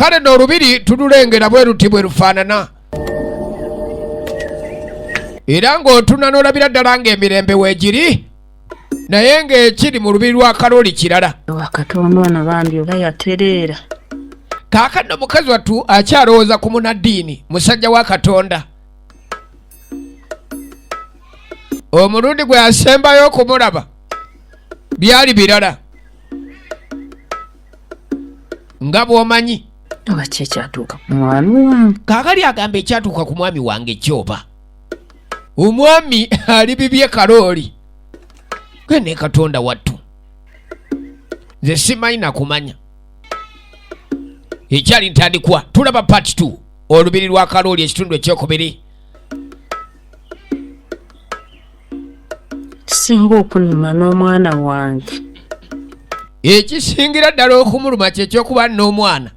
Kale no olubiri tululengera bwe luti bwe lufaanana, era ng'otuna n'olabira ddala ng'emirembe weegiri, naye ng'ekiri mu lubiri lwa Kalooli kirala. Katonda ono bambi oba yatereera. Kaakano mukazi wattu akyalowooza ku munaddiini, musajja wa Katonda. Omulundi gwe yasembayo okumulaba byali birala, nga bw'omanyi. Oba ki ekyatuuka ku mwami wange? Kaakali agamba, ekyatuuka ku mwami wange kyoba omwami ali bibye Kalooli ge ne Katonda wattu, nze simanyi nakumanya. Ekyali ntandikwa tulaba part 2, Olubiri lwa Kalooli, ekitundu ekyokubiri. Kisinga okunuma n'omwana wange. Ekisingira ddala okumuluma kyekyokuba n'omwana.